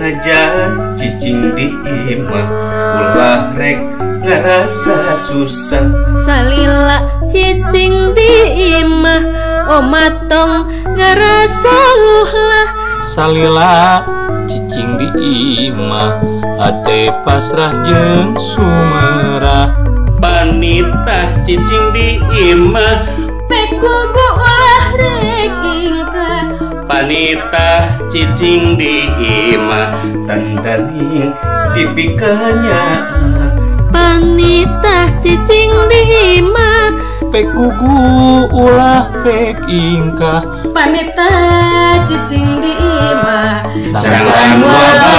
Sanajan cicing di imah ulah rek ngarasa susah. Salila cicing di imah omatong ngarasa luhlah. Salila cicing di imah ate pasrah jeung sumerah. Panitah cicing di imah pek gugu ulah rek ingkah. Panitah cicing di imah tandaning tipikanya. Panitah cicing di imah pek gugu ulah rek ingkah. Panitah cicing di imah sangkan wabah.